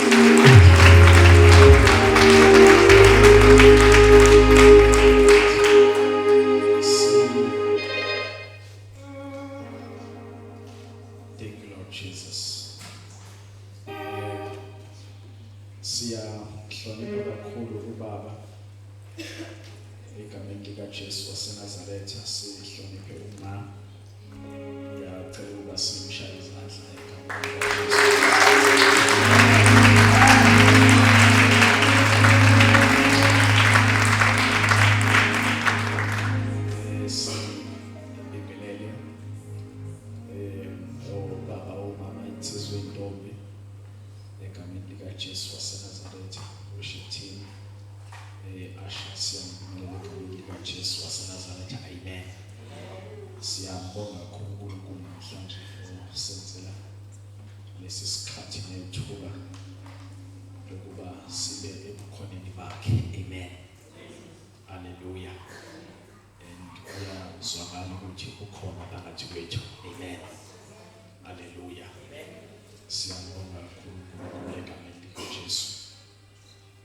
Thank you, Lord Jesus. Siyahlonipha kakhulu ubaba egameni likaJesu waseNazaretha, sihloniphe uma. Ngiyacela ukuba simshaye izandla egameni likaJesu. Sibingelele obaba, omama, insizwa, intombi egameni likaJesu waseNazaretha, worship team, usher, siyambingelela egameni likaJesu waseNazaretha. Amen. Siyambonga kakhulu uNkulunkulu namhlanje osenzela lesi sikhathi nethuba lokuba sibe ebukhoneni bakhe. Amen. Haleluya. And kuyazwakala ukuthi ukhona phakathi kwethu. Amen. Haleluya. Siyambonga kakhulu uNkulunkulu egameni likaJesu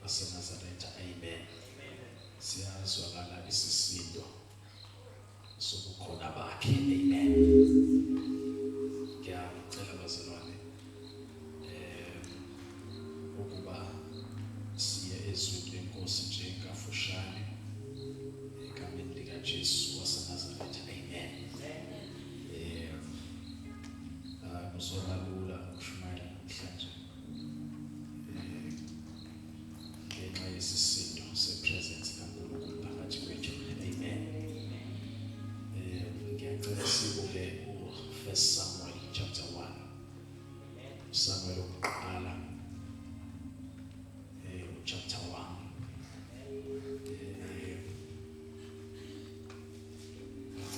waseNazaretha. Amen. Siyazwakala isisindo sobukhona bakhe. Amen. Ngiyacela bazalwane ukuba siye ezwini lenkosi nje kafushane egameni likaJesu waseNazaretha. Amen. Kuzoba lula ukushumayela namhlanje ngenxa yesisindo sepresence kaNkulunkulu phakathi kwethu. Amen. Ngiyacela sibuke u-1 Samuel chapter 1. Samuel okuqala chapter 1.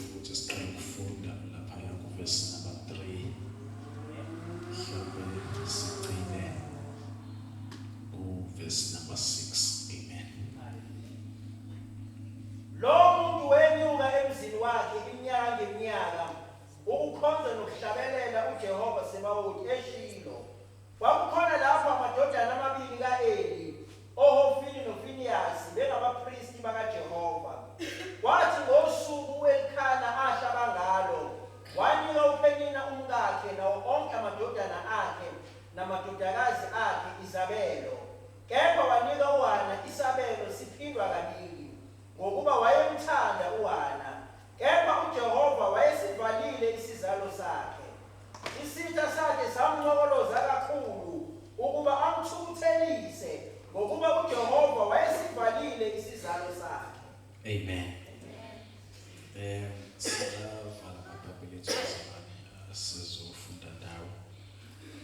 Ukuthi siqale ukufunda lapha ku verse number 3, mhlawumbe sigcine ku verse number 6. Amen. Lo muntu wenyuka emzini wakhe iminyaka ngeminyaka ukukhonza nokuhlabelela uJehova Sebawoti eShilo. Kwakukhona lapho amadodana amabili ka-Eli, oHofini noFiniyasi, bengabapristi bakaJehova. Kwathi ngosuku u-Elkhana ahlaba ngalo, wanika uPenina umkakhe nawo onke amadodana akhe namadodakazi akhe izabelo, kepha wanika uHana isabelo siphindwa kabili, ngokuba wayemthanda uHana. Kepha uJehova wayesivalile isizalo sakhe. Isitha sakhe samncokoloza kakhulu ukuba amthukuthelise, ngokuba uJehova wayesivalile isizalo sakhe. Amen. Singavala amaBhayibheli ethu bazalwane, sizofunda ndawo.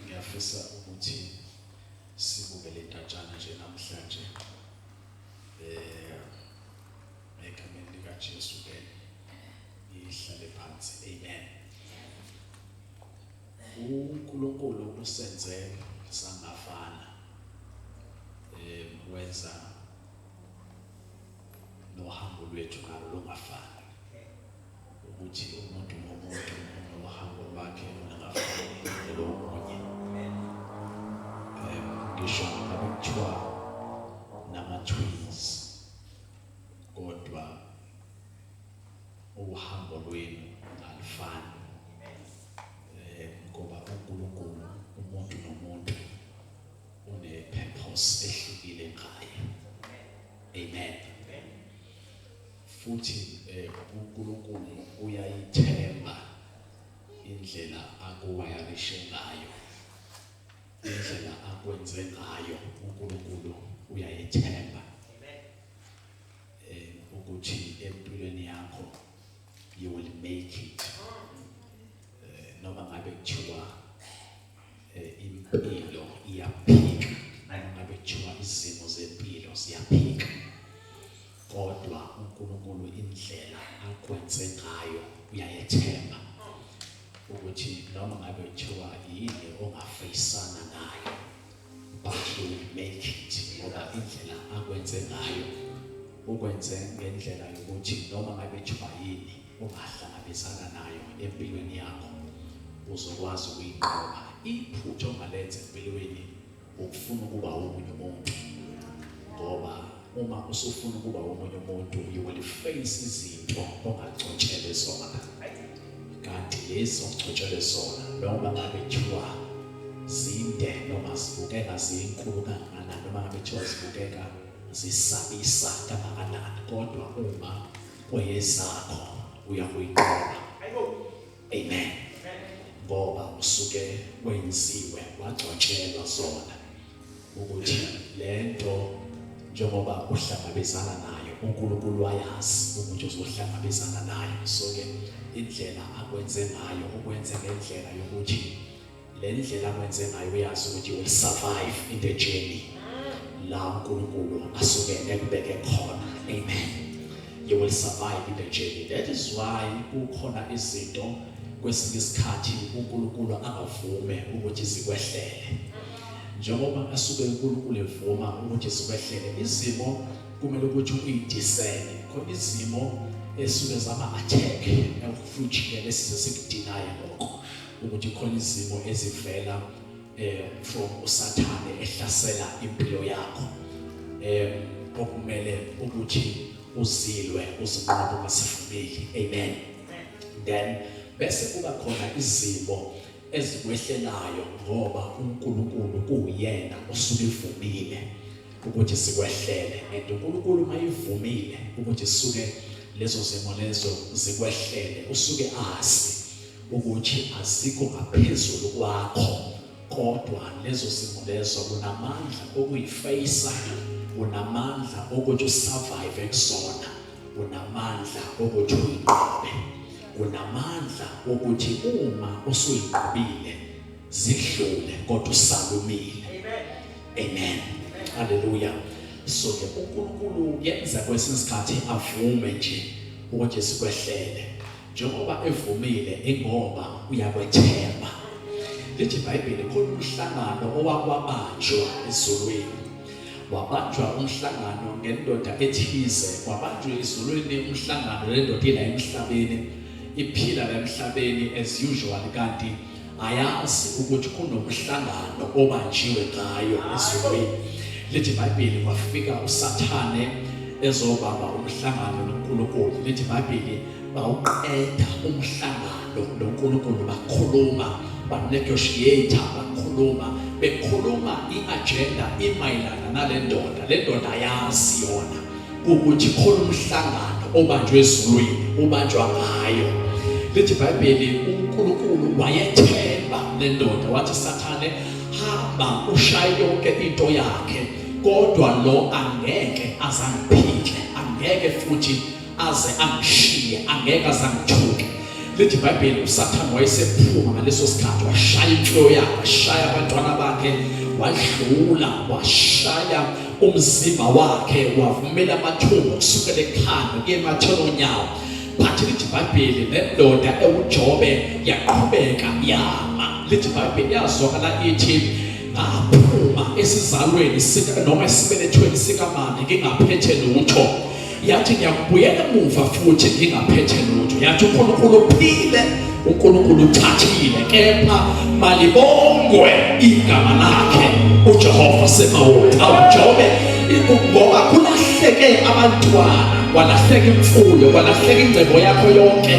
Ngiyafisa ukuthi sibuke le ndatshana nje namhlanje. Egameni likaJesu ke ihlale phansi. Amen. UNkulunkulu usenze sangafana. Wenza nohambo lwethu nalo lungafani. Ukuthi umuntu nomuntu unohambo lwakhe olungafani nelomunye. Ngisho ngabe kuthiwa nama twins, kodwa uhambo lwenu alufani. Ngoba uNkulunkulu umuntu nomuntu une purpose ehlukile ngaye. Amen. Futhi uNkulunkulu uyayithemba indlela akuwayarishe ngayo, indlela akwenze ngayo. uNkulunkulu uyayithemba ukuthi empilweni yakho you will make it. Noma ngabe kuthiwa impilo iyaphika, noma ngabe kuthiwa izimo zempilo ziyaphika, kodwa uNkulunkulu indlela akwenze ngayo uyayethemba ukuthi noma ngabe kuthiwa yini ongafeyisana nayo, but you will make it, ngoba indlela akwenze ngayo ukwenze ngendlela yokuthi noma ngabe kuthiwa yini ongahlangabezana nayo empilweni yakho, uzokwazi ukuyinqoba. Iphutha ongalenza empilweni Ukufuna ukuba omunye umuntu, ngoba uma usufuna ukuba omunye umuntu, you will face izinto ongagcotshelwe zona, kanti lezi ogcotshelwe zona, noma ngabe kuthiwa zinde noma zibukeka zinkulu kangakanani, noma ngabe kuthiwa zibukeka zisabisa kangakanani, kodwa uma kweyezakho uyakuyinqoba. Amen. Ngoba usuke wenziwe wagcotshelwa zona ukuthi lento njengoba uhlangabezana nayo, uNkulunkulu wayazi ukuthi uzohlangabezana nayo. So ke indlela akwenze ngayo, ukwenze ngendlela yokuthi le ndlela akwenze ngayo uyazi ukuthi you will survive in the journey la uNkulunkulu asuke ekubeke khona. Amen. You will survive in the journey. That is why kukhona izinto kwesinye isikhathi uNkulunkulu angavume ukuthi zikwehlele. Njengoba asuke uNkulunkulu evuma ukuthi zikwehlele izimo, kumele ukuthi uyidisele. Khona izimo esuke zama attack ekufuthi lesize sikudinaye lokho, ukuthi khona izimo ezivela from uSathane ehlasela impilo yakho, okumele ukuthi uzilwe, uzinqobe, ungasivumeli. Amen. Then bese kuba khona izimo ezikwehlelayo ngoba uNkulunkulu kuyena osuke evumile ukuthi sikwehlele, and uNkulunkulu mayivumile ukuthi suke lezo zimo lezo zikwehlele, usuke azi ukuthi azikho ngaphezulu kwakho, kodwa lezo zimo lezo unamandla okuyifeyisa, unamandla okuthi usurvive kuzona, unamandla okuthi uyinqobe, unamandla okuthi uma usuyinqobile zidlule, kodwa usalumile. Amen. Haleluya. So ke uNkulunkulu yenza kwesinye isikhathi avume nje ukuthi sikwehlele. Njengoba evumile, ingoba uyakwethemba. Lithi iBhayibheli khona umhlangano owakwabanjwa ezulwini, wabanjwa umhlangano ngendoda ethize, wabanjwa ezulwini umhlangano lendoda ila emhlabeni, iphila la emhlabeni as usual, kanti ayazi ukuthi kunomhlangano obanjiwe ngayo ezulwini. Lithi iBhayibheli kwafika uSathane ezobamba umhlangano noNkulunkulu. Lithi iBhayibheli bawuqeda umhlangano noNkulunkulu, bakhuluma, banegotiate, bakhuluma, bekhuluma i-agenda imayelana nale ndoda. Le ndoda yazi yona ukuthi khona umhlangano obanjwe ezulwini, ubanjwa ngayo. Lithi iBhayibheli uNkulunkulu wayethemba le ndoda, wathi, "Sathane, hamba ushaye yonke into yakhe, kodwa lo angeke azangiphike, angeke futhi aze angishiye, angeke azangithuke." Lithi iBhayibheli uSathane wayesephuma ngaleso sikhathi, washaya imfuyo yakhe, washaya abantwana bakhe, wadlula washaya umzimba wakhe, wavumela amathumbu kusukela ekhanda kuye ematheni onyawo. But lithi iBhayibheli le ndoda ewuJobe yaqhubeka yama. Lithi iBhayibheli yazwakala ithi, "Ngaphuma esizalweni sika noma esibelethweni sikamama ngingaphethe lutho." Yathi, "Ngiyakubuyela emuva futhi ngingaphethe lutho." Yathi, "uNkulunkulu uphile, uNkulunkulu uthathile, kepha malibongwe igama lakhe uJehova Sebawoti." Awujobe, ngoba kulahleke abantwana, kwalahleka imfuyo, kwalahleka ingcebo yakho yonke,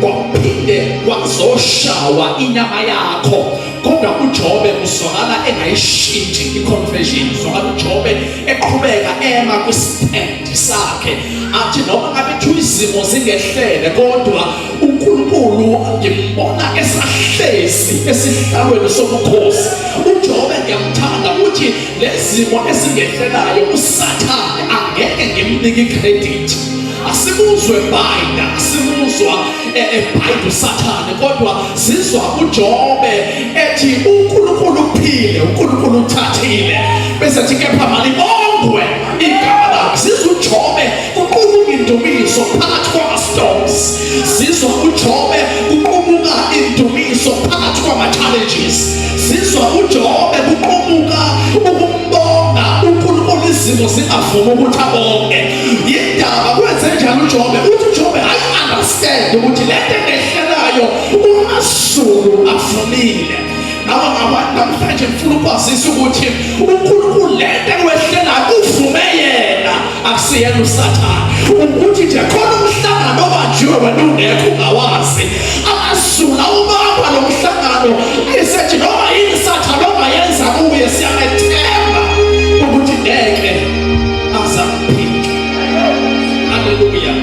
kwaphinde kwazoshawa inyama yakho, kodwa uJobe uzwakala engayishintshi i-confession. Uzwakala uJobe eqhubeka ema kwistand sakhe, athi noma ngabe kuthiwa izimo zingehlele, kodwa uNkulunkulu ngimbona esahlezi esihlalweni sobukhosi. UJobe ngiyamthanda, uthi lezimo ezingehlelayo uSathane angeke ngimnike icredit. Asimuzwe bayinda, asimuzwa ebhayida uSathane, kodwa sizwa uJobe ethi uNkulunkulu uphile, uNkulunkulu uthathile, bese ethi kepha malibongwe igama lakhe. Sizwa uJobe kuqubuka indumiso phakathi kwama-storms, sizwa uJobe kuqubuka indumiso phakathi kwama-challenges, sizwa uJobe kuqubuka ukumbonga uNkulunkulu izimo zingavumi ukuthi abonge. Yindaba kwenze njalo uJobe? Uthi uJobe, I understand ukuthi lento engehlelayo uMazulu avumile. Nawe ngabantu namhlanje ngifuna ukwazisa ukuthi uNkulunkulu lento ekwehlelayo uvume yena, akusiyena uSathane. Ukuthi nje khona umhlangano obanjiwe wena ungekho ungawazi. Amazulu awubamba lo mhlangano esethi noma yini Sathane ongayenza kuye siyamethemba ukuthi ngeke azakuphika. Haleluya.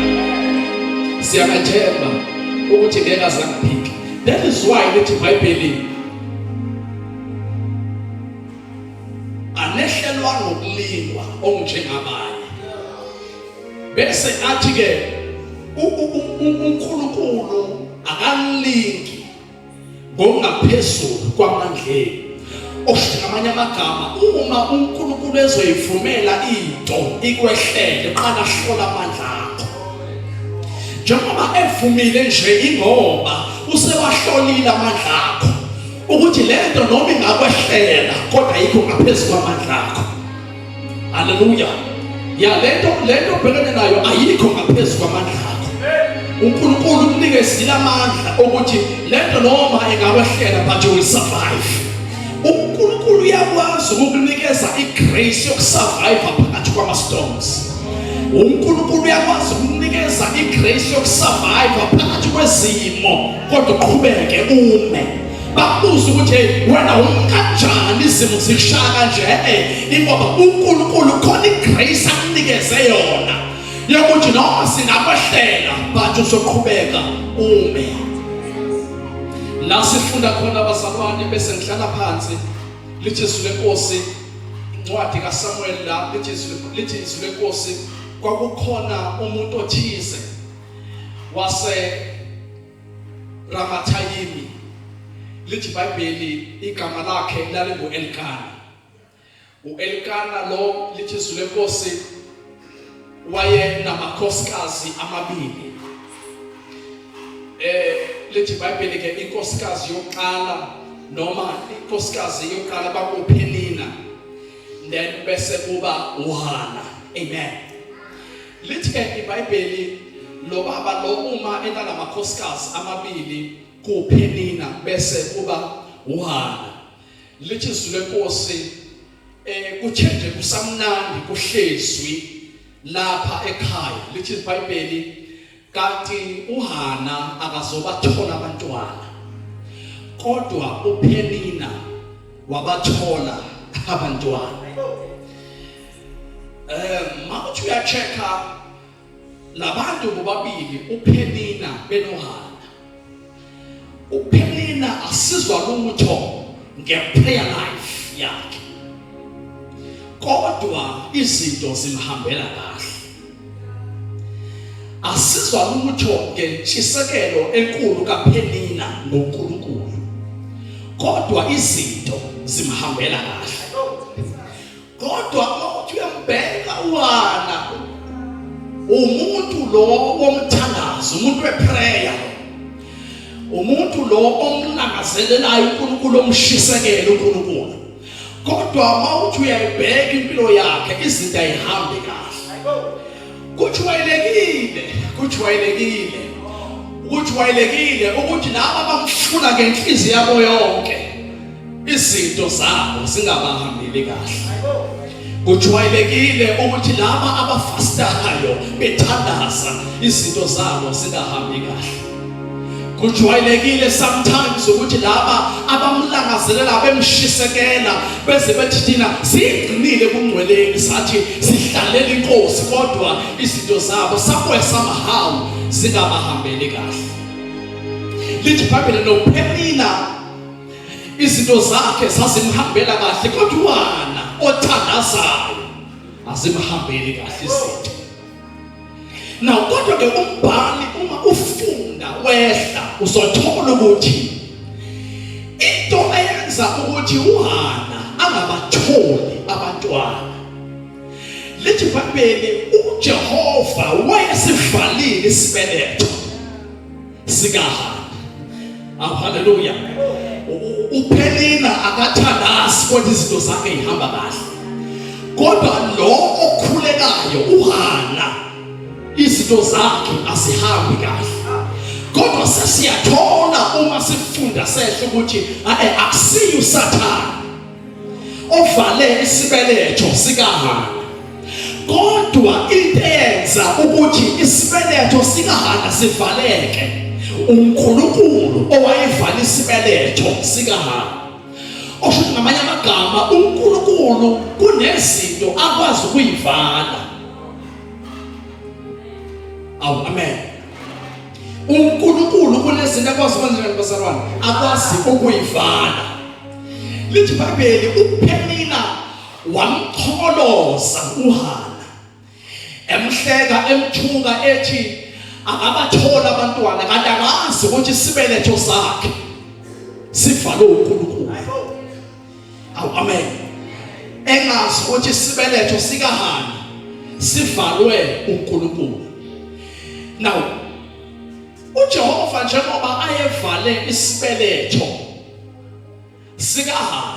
Siyamethemba ukuthi ngeke azakuphika. That is why lithi iBhayibheli anehlelwa ngokulingwa okunjengabanye. Bese athi ke uNkulunkulu akalingi ngokungaphezulu kwamandleni. Okusho ngamanye amagama uma uNkulunkulu ezoyivumela into ikwehlele qala hlola amandla akho. Njengoba evumile nje ingoba usewahlolile amandla akho ukuthi lento noma ingakwehlela kodwa ayikho ngaphezulu kwamandla akho. Haleluya. Ya lento obhekene nayo ayikho ngaphezulu kwamandla akho. uNkulunkulu ukunikezile amandla ukuthi lento noma ingakwehlela but you will survive. uNkulunkulu uyakwazi ukukunikeza igrace yokusurvive phakathi kwama storms. uNkulunkulu uyakwazi ukukunikeza igrace yokusurvive phakathi kwezimo kodwa uqhubeke ume. Bakubuza ukuthi hey wena umkanjani izimo zikushaya kanje eh ingoba uNkulunkulu khona igrace akunikeze yona yokuthi noma singakwehlela but uzoqhubeka ume. La sifunda khona abazalwane bese ngihlala phansi lithi izwi lenkosi incwadi kaSamuel la lithi izwi lenkosi kwakukhona umuntu othize wase Ramathayimi lithi iBhayibheli igama lakhe lalingu-Elkana. U-Elkana lo lithi izwi lenkosi wayenamakhosikazi amabili. Lithi iBhayibheli ke inkosikazi yokuqala noma inkosikazi yokuqala kwakuPhenina then bese kuba uHana. Amen. Lithi ke iBhayibheli lo baba lo uma enalamakhosikazi amabili kuPhenina bese kuba uHana. Lithi izwi lenkosi kuthe nje kusamnandi kuhlezwi lapha ekhaya lithi iBhayibheli kanti uHana akazobathola abantwana kodwa uPhenina wabathola abantwana. Mawuthi uyachecka labantu bobabili uPhenina benoHana. uPhenina asizwa lutho ngeprayer life yakhe kodwa izinto zimhambela kahle. Asizwa lutho ngentshisekelo enkulu kaPhenina ngoNkulunkulu kodwa izinto zimhambela kahle. Kodwa mawuthi uyambheka uHana umuntu lo womthandazo, umuntu weprayer, umuntu lo omlangazelelayo uNkulunkulu, omshisekela uNkulunkulu. Kodwa mawuthi uyayibheka impilo yakhe izinto ayihambi kahle. Kujwayelekile, kujwayelekile, kujwayelekile ukuthi laba bamfuna ngenhliziyo yabo yonke izinto zabo zingabahambeli kahle. Kujwayelekile ukuthi laba abafastayo bethandaza izinto zabo zingahambi kahle. Kujwayelekile sometimes ukuthi laba abamlangazelela bemshisekela beze bethi thina sigcinile kungcweleni sathi sihlalela inkosi kodwa izinto zabo somewhere somehow zingabahambeli kahle. Lithi iBhayibheli noPhenina izinto zakhe zazimhambela kahle kodwa uHana othandazayo azimhambeli kahle izinto. Now kodwa ke umbhali uma ufunda wehla uzothola ukuthi into eyenza ukuthi uHana angabatholi abantwana lithi iBhayibheli uJehova wayesivalile isibeletho sikaHana. Awu haleluya. uPhelina akathandazi kodwa izinto zakhe ihamba kahle. Kodwa lo okhulekayo uHana izinto zakhe azihambi kahle. Kodwa sesiyathola uma sifunda sehla ukuthi akusiyo uSathane ovale isibeletho sikaHana, kodwa into eyenza ukuthi isibeletho sikaHana sivaleke uNkulunkulu owayevala isibeletho sikaHana. Osho ukuthi ngamanye amagama uNkulunkulu kunezinto akwazi ukuyivala. Awu, amen. UNkulunkulu kunezinto akwazi ukwenza njani bazalwane? Akwazi ukuyivala. Lithi iBhayibheli uPhenina wamcholoza uHana, emhleka emthuka ethi akabathola abantwana kanti akazi ukuthi isibeletho sakhe sivalwe uNkulunkulu. Awu, amen. Engazi ukuthi isibeletho sikaHana sivalwe uNkulunkulu. Now uJehova njengoba ayevale isibeletho sikaHana,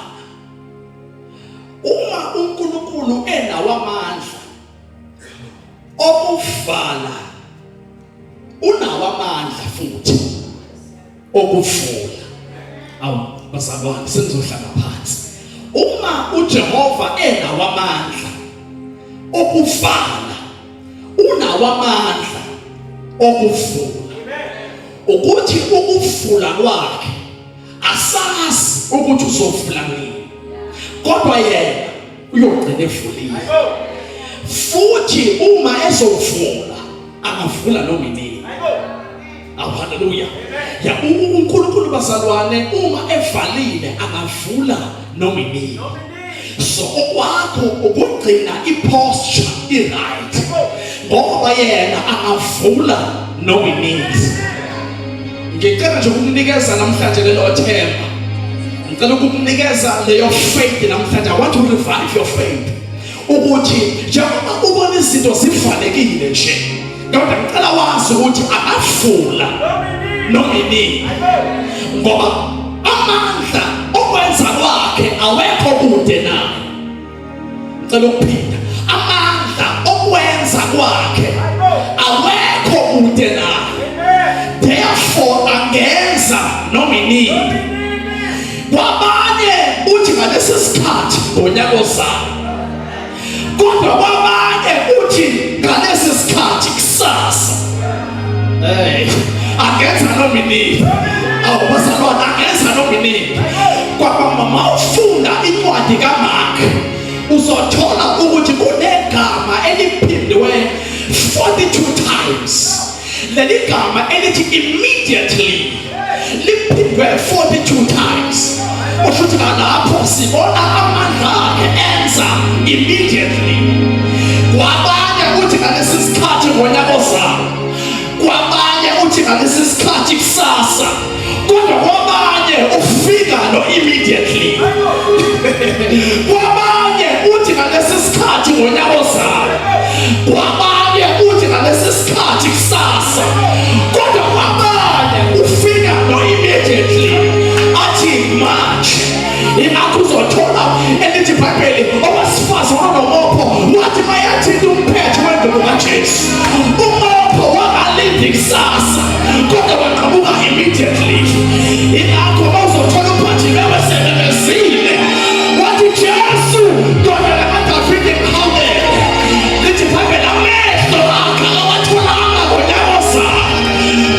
uma uNkulunkulu enawo amandla okuvala, unawo amandla futhi okuvula. Awu bazalwane, sengizohlala phansi. Uma uJehova enawo amandla okuvala, unawo amandla okuvula. Ukuthi ukuvula kwakhe asazi ukuthi uzovula nini, kodwa yena uyogcina evulile. Futhi uma ezovula, angavula noma inini. Awu, haleluya. Ya, uNkulunkulu bazalwane uma evalile angavula noma inini. So okwakho ukugcina iposture i-right, ngoba yena angavula noma inini. Ngicela nje ukukunikeza namhlanje lelo themba. Ngicela ukukunikeza leyo faith namhlanje. I want to revive your faith. Ukuthi njengoba ubona izinto zivalekile nje, kodwa ngicela wazi ukuthi akavula noma inini, ngoba amandla okwenza kwakhe awekho kude naye. Ngicela ukuphinda, amandla okwenza kwakhe awekho kude naye, therefore angenza noma inini. Kwabanye uthi ngalesi sikhathi ngonyaka ozayo, kodwa kwabanye uthi ngalesi sikhathi kusasa. Hey, angenza noma inini. Awu bazalwane, angenza noma inini. Kwaba ufunda incwadi kaMark, uzothola ukuthi kunegama eliphindiwe 42 times. Leli gama elithi immediately liphindwe 42 times. Usho ukuthi ngalapho sibona amandla akhe enza immediately. Kwabanye uthi ngalesi sikhathi ngonyaka ozayo, kwabanye uthi ngalesi sikhathi kusasa, kodwa kwabanye ufika no immediately. Kwabanye uthi ngalesi sikhathi ngonyaka ozayo, kwabanye uthi ngalesi sikhathi kusasa, kodwa kwabanye ufika no immediately, athi manje. Ingakho uzothola elithi iBhayibheli owesifazane onomopho wathi mayathinta umphetho wengubo kaJesu, umopho wangalindi kusasa, kodwa waqhamuka immediately. Ingakho mawuzothola uBhartimewu esememezile wathi, Jesu ndodana kaDavide, ngihawukele, lithi iBhayibheli amehlo akhe awatholanga ngonyaka ozayo,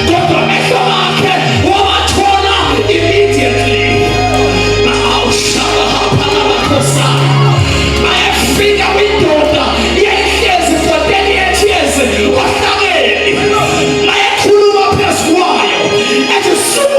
kodwa amehlo akhe wawathola immediately. Awushabahaphalabakhosa bayefika kwindoda yayihlezi for 38 years ohlakeni, bayekhuluma phezu kwayo ethi suka.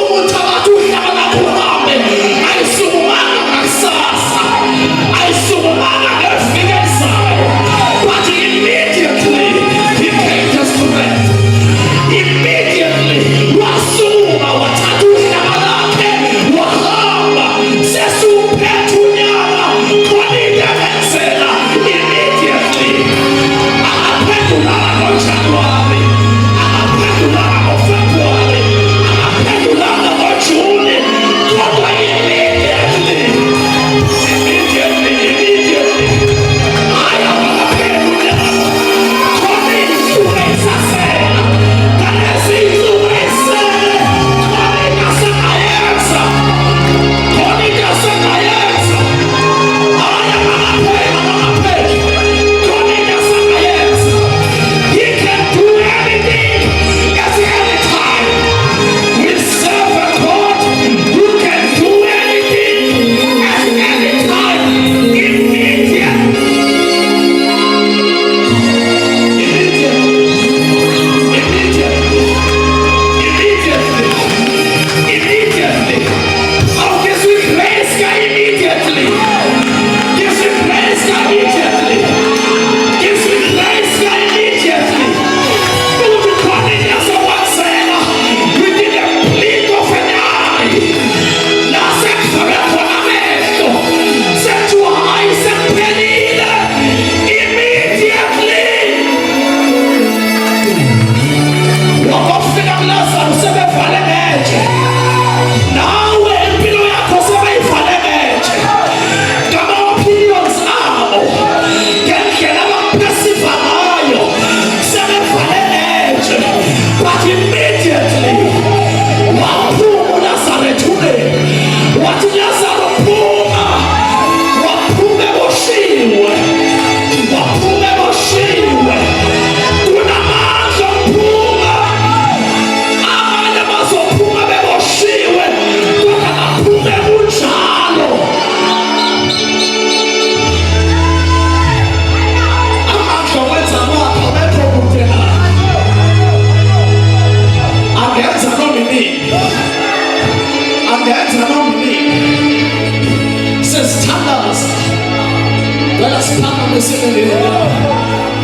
Ngicela siphakamise leli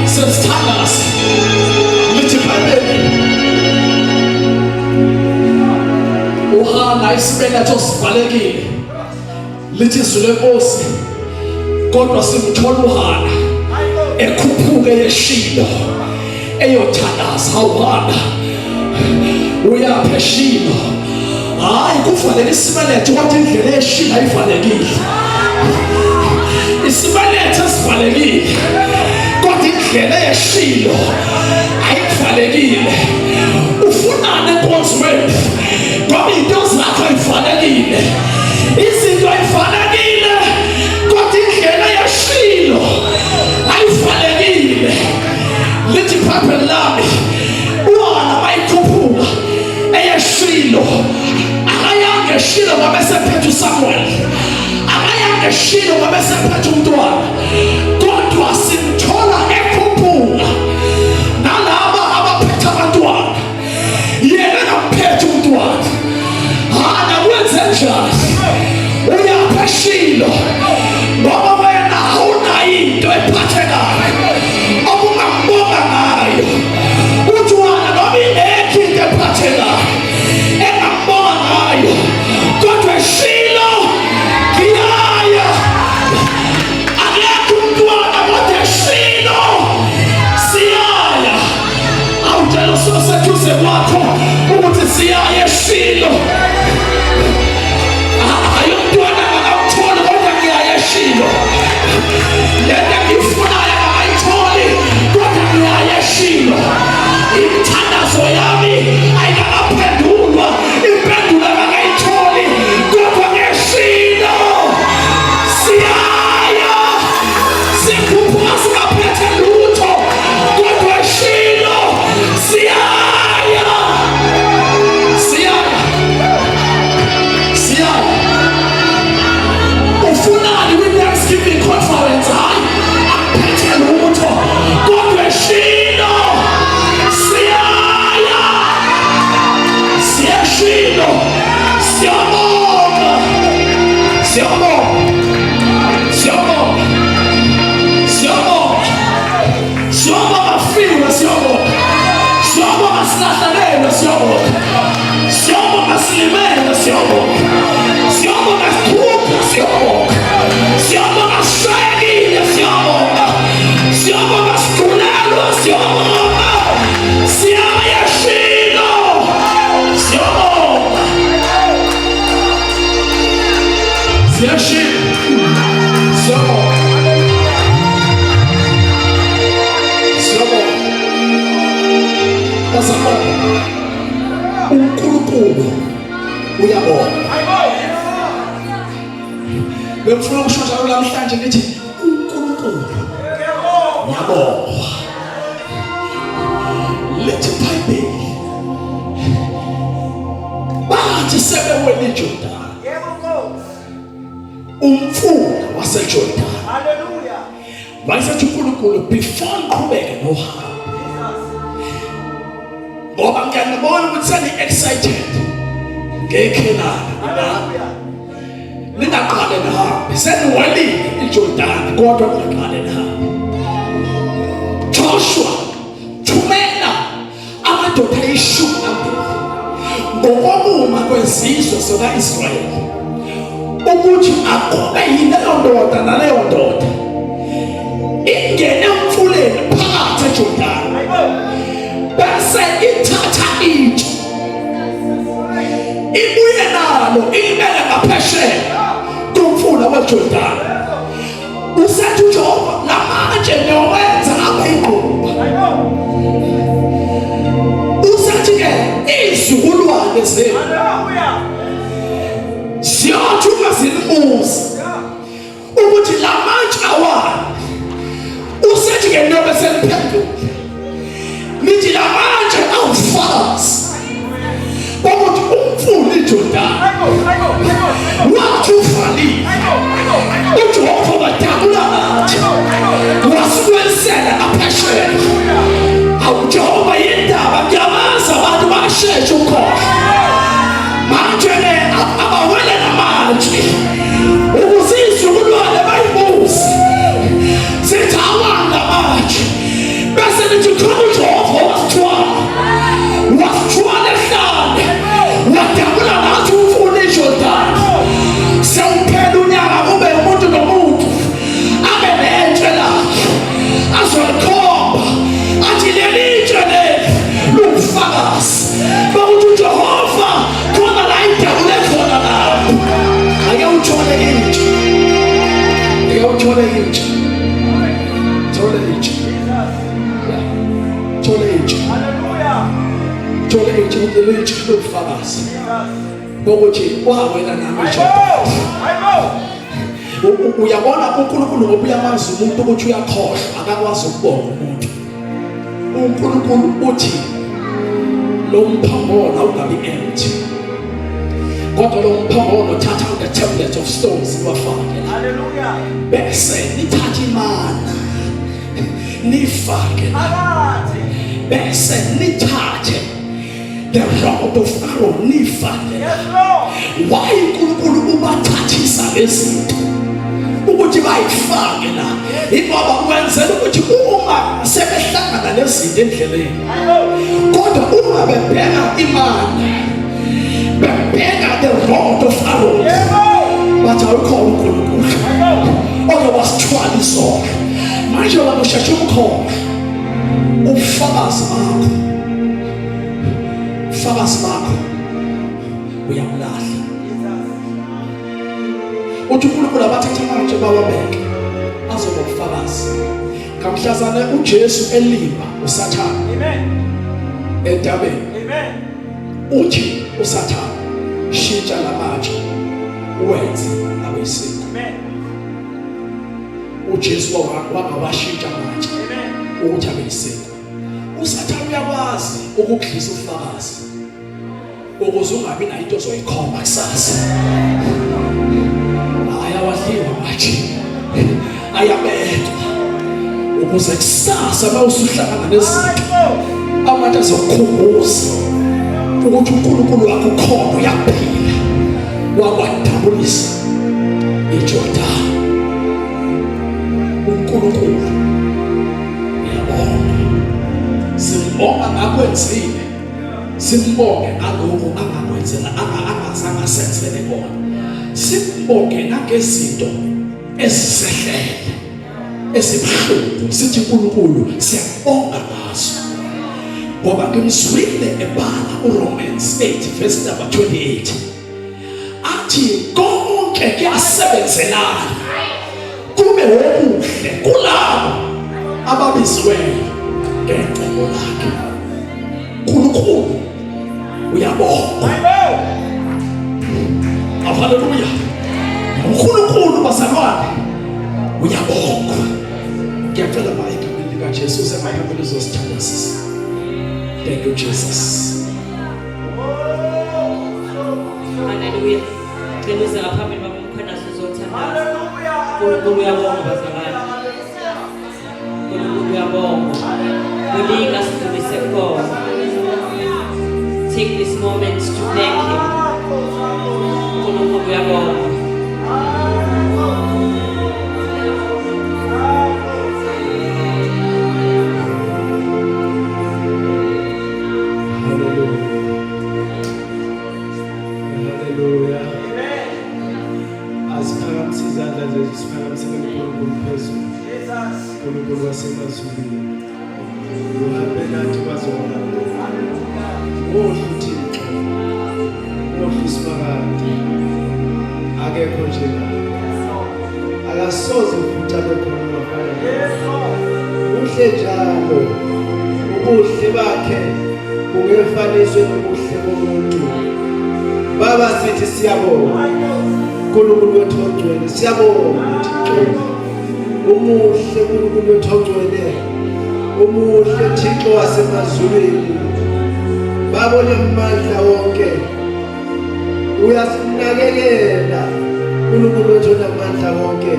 sesithandaza. Lithi iBhayibheli uHana isibeletho sivalekile. Lithi izwi lenkosi kodwa simthola uHana ekhuphuke yeshilo eyothandaza uHana uyapha eshilo hayi kufanele isibeletho kodwa indlela eshilo ayivalekile isibeletho esivalekile kodwa indlela yeshilo ayivalekile ufunani enkonzweni ngoba into zakho ayivalekile izinto ayivalekile kodwa indlela yeshilo ayivalekile lithi ibhayibheli lami uHana mayikhuphuka eyeshilo akayanga eshilo ngoba esephethe uSamuel akayanga eshilo ngoba esephethe umntwana kodwa simthola ekhuphuka nalaba abaphethe abantwana yena engamphethe umntwana hana kwenze njani uyapha eshilo ngoba wena awunayo into ephathekayo obungambonga ngayo uthi wena noma ingekho into ephathekayo engambonga ngayo kodwa eshilo ngiyaya akekho umntwana kodwa eshilo siyaya awutshela usoseduze kwakho ukuthi siyaya eshilo hayi umntwana akamtholi kodwa ngiyaya eshilo lento engiyifunayo akayitholi kodwa ngiyaya eshilo imithandazo yami ayikakaphendulwa impendulo akakayitholi kodwa ngeshilo siyaya sikhuphuka singaphethe lutho kodwa shilo siyaya siyaya siyaya ufunani kwi-thanksgiving conference hayi akuphethe lutho kodwa shilo siyaya siyashilo siyabonga siyabonga siyabonga siyabonga siyabonga fiwe siyabonga siyabonga silahlelelwe siyabonga siyabonga silimele siyabonga siyabonga sikhupha siyabonga siyabonga sishayekile siyabonga siyabonga sigulelwe siyabonga siyayashilo siyabonga siyashilo siyabonga siyabonga bazalwane uNkulunkulu uyabonga bengifuna ukusho njalo namhlanje ngithi uNkulunkulu uyabongwa lithi iBhayibheli bathi sebewele iJordan Yebo Nkosi. Umfula waseJordan. Hallelujah. Wayesethi uNkulunkulu before ngiqhubeke nohambo. Ngoba ngiyanibona ukuthi seni excited ngeKhenani. Hallelujah. Ningaqale nihambe. Seniwelile iJordan kodwa ningaqale nihambe. Joshua thumela amadoda ayishumi nambili ngokokuma kwezizwe zika-Israyeli ukuthi akube yileyo ndoda naleyo ndoda ingene emfuleni phakathi eJordani bese ithatha itshe ibuye nalo ilibeke ngaphesheya komfula weJordani usethi uJehova lamanje ngiyowenza abe ingqumba usethi ke izizukulwane zenu ziyothi uma zinibuza ukuthi lamatshe awani usethi ke nobe seliphendule nithi lamatshe awufakazi ukuthi umfula iJordani wathi uvalile uJehova wadabula nathi wasiwelisela ngaphesheya awu Jehova yindaba ngiyamazi abantu basheshe ukukhohlwa manje-ke abawele namatshe ukuze izizukulwane bayibuze itshe, thole itshe, thole itshe. Hallelujah. Thole itshe, ukuthi lelo itshe lobufakazi bokuthi wawela nami iJordan. Hayibo. Uyabona uNkulunkulu ngoba uyamazi umuntu ukuthi uyakhohlwa, akakwazi ukubonga umuntu. uNkulunkulu uthi lo mphongolo awungabi empty, kodwa lo mphongolo thatha the tablet of stones niwafake la. Hallelujah. Bese nithathe imana nifake la. Phakathi. Bese nithathe the rod of Aaron nifake la. Yes, Lord. Why uNkulunkulu ubathathisa lezinto ukuthi bayifake la? Ingoba wenzela ukuthi uma sebehlangana nezinto endleleni, Hayibo. kodwa uma bebheka imali, bebheka the rod of Aaron, Yebo. bathi awukho uNkulunkulu Hayibo. ozobasithwala isono. Manje wena usheshe umkhohlwa ubufakazi bakho, ubufakazi bakho uyamlahla. Uthi uNkulunkulu abathathe amatshe bawabeke azoba ubufakazi ngamhlazane uJesu elima uSathane. Amen. Entabeni. Amen. Uthi uSathane, shintsha lamatshe uwenze abe isinkwa. Amen. uJesu wangawashintsha amatshe Amen. ukuthi abe isinkwa. uSathane uyakwazi ukukudlisa ubufakazi ukuze ungabi nayo into ozoyikhomba kusasa. Hayi, awadliwa manje, ayabekwa ukuze kusasa uma usuhlangana nezinto, Hayibo. abantu azokukhumbuza ukuthi uNkulunkulu wakho ukhona, uyaphila, wakwadabulisa iJordan. uNkulunkulu uyabonga, simbonga ngakwenzile, simbonge ngalokhu angakwenzela, angazange asenzele kona, simbonge nangezinto ezisehlele esibuhlungu, sithi uNkulunkulu siyabonga ngazo, ngoba ngimzwile ebhala uRomans 8 verse number 28 athi konke kuyasebenzelana kube okuhle kulabo ababiziweyo ngecebo lakhe. uNkulunkulu uyabonga. Hayibo. Haleluya. uNkulunkulu, bazalwane, uyabonga. Ngiyacela ma egameni likaJesu uze ngaphambili uzosithandazisa. Thank you, Jesus. Haleluya. Cela uze ngaphambili, baba uMkhwanazi, uzothandaza. Hallelujah. uNkulunkulu uyabonga, bazalwane. uNkulunkulu uyabonga. Kuningi asidumise khona. Take this moment to thank him. uNkulunkulu uyabonga. Hallelujah. Hallelujah. Asiphakamise izandla zethu, siphakamisele uNkulunkulu phezulu. Jesus. uNkulunkulu wasemazulwini. Uhambe nathi kwaze kwaba. Muhle uThixo. Muhle uSimakade. Akekho njengaye. Akasoze futhi abe khona ongafana naye. Yes, Lord. Uhle njalo. Ubuhle bakhe bungefaniswe nobuhle bomuntu. Baba, sithi siyabonga. uNkulunkulu wethu ongcwele, siyabonga Thixo. Umuhle uNkulunkulu wethu ongcwele. Umuhle Thixo wasemazulwini. Baba onamandla wonke. Uyasinakekela uNkulunkulu wethu onamandla wonke.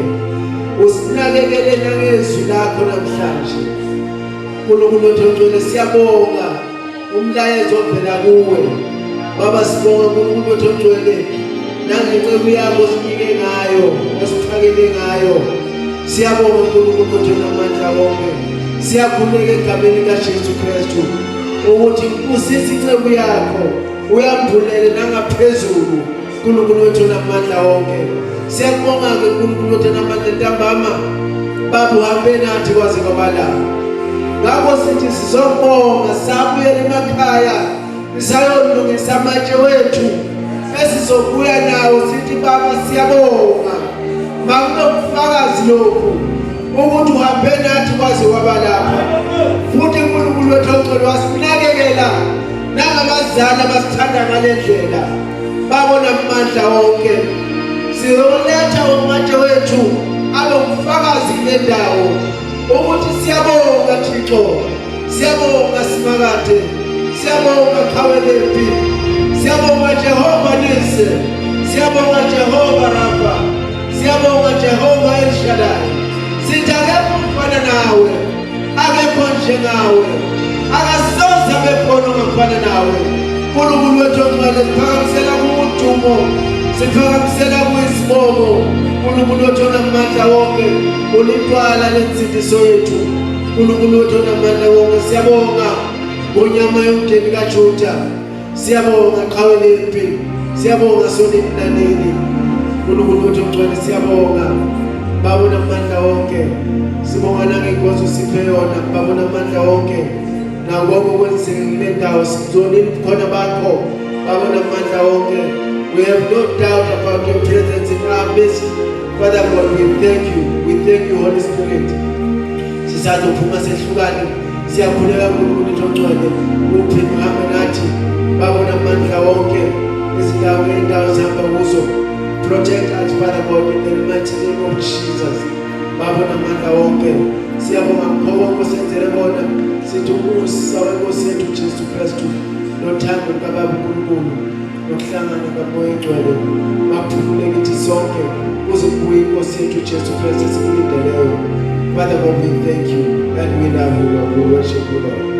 Usinakekele nangezwi lakho namhlanje. uNkulunkulu wethu ongcwele, siyabonga umlayezo ovela kuwe. Baba, sibonga uNkulunkulu wethu ongcwele nangenceku yakho osinike ngayo, osiphakele ngayo. Siyabonga uNkulunkulu wethu onamandla wonke. Siyakhuleka egameni likaJesu Kristu ukuthi usise inceku yakho, uyambulele nangaphezulu uNkulunkulu wethu onamandla wonke. Siyakubonga-ke uNkulunkulu wethu onamandla ntambama. Baba, uhambe nathi kwaze kwaba la. Ngakho sithi sizobonga, sabuyela emakhaya, sisayolungisa amatshe wethu esizobuya nawo, sithi Baba siyabonga. Makube ubufakazi lokhu. Ukuthi uhambe nathi kwaze kwaba lapha. Futhi uNkulunkulu wethu ongcwele wasinakekela nangabazali abasithanda ngale ndlela. Babona amandla wonke. Sizoletha umatshe wethu abe umfakazi kule ndawo ukuthi siyabonga Thixo. Siyabonga Simakade. Siyabonga Qhawe lempi. Siyabonga Jehova Nisi. Siyabonga Jehova Rafa. Siyabonga Jehova El Shaddai. Sithi akekho umfana nawe. Akekho njengawe. Akasoze abe khona ongafana nawe. Nkulunkulu wethu ongcwele siphakamisela kudumo. Siphakamisela kuyisibongo. Nkulunkulu wethu onamandla wonke. Ulintwala lensindiso yethu. Nkulunkulu wethu onamandla wonke siyabonga ngonyama yomndeni kaJuda. Siyabonga qhawe lempi. Siyabonga sonini nanini. Nkulunkulu wethu ongcwele siyabonga. Baba onamandla wonke. Sibonga nangenkonzo siphe yona Baba onamandla wonke. Nakonke okwenzeke kule ndawo sizonile ubukhona bakho Baba onamandla wonke. We have no doubt about your presence in our midst. Father God, we thank you. We thank you, Holy Spirit. Sisazophuma sehlukane. Siyakhuleka kuNkulunkulu wethu ongcwele. Uphinde uhambe nathi. Baba onamandla wonke. Izindawo ngey'ndawo sihamba kuzo. Protect us, Father God, in the mighty name of Jesus. Baba onamandla wonke. Siyabonga kukho konke osenzele kona. Sithi umusa wenkosi yethu Jesu Kristu nothando lukaBaba uNkulunkulu nokuhlangana kaMoya oNgcwele makuphumule kithi sonke kuze kubuye inkosi yethu Jesu Kristu esikulindeleyo. Father God, we thank you and we love you, Lord. We worship you, Lord.